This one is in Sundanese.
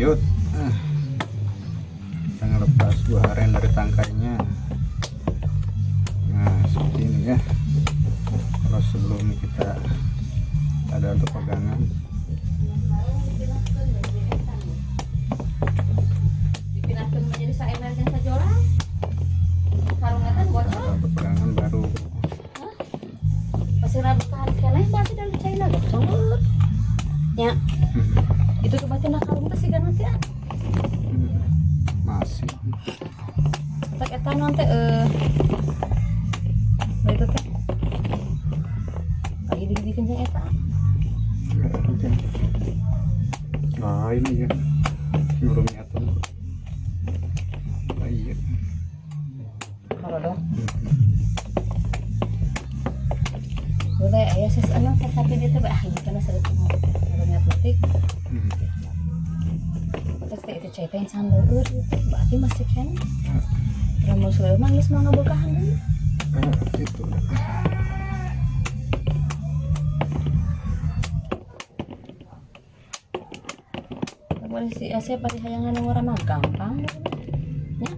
Lanjut. Nah, kita ngelepas buah aren dari tangkainya. Nah, seperti ini ya. Kalau sebelum kita ada untuk pegangan. Dipindahkeun menjadi saember jeung sajora. Karung eta bocor. Ada untuk pegangan baru. Masih bekahan keneh masih dari China gocor. Ya, itu tuh pasti nak karung teh siga nanti ah. Masih. Tak eta non teh itu teh. Lagi dikit jeung eta. Nah, ini ya. Burungnya tuh. Ah, iya. Kalau dong. Boleh aya ses anu sapi dia teh ah ieu kana saeutik burungnya putih. Terus teh itu cai teh yang sandeur gitu. Berarti masih keneh. Ramus leueur mah geus mah ngabeukahan deui. Ah, itu. Boleh si Asep pada hayangan yang orang mah gampang. Ya.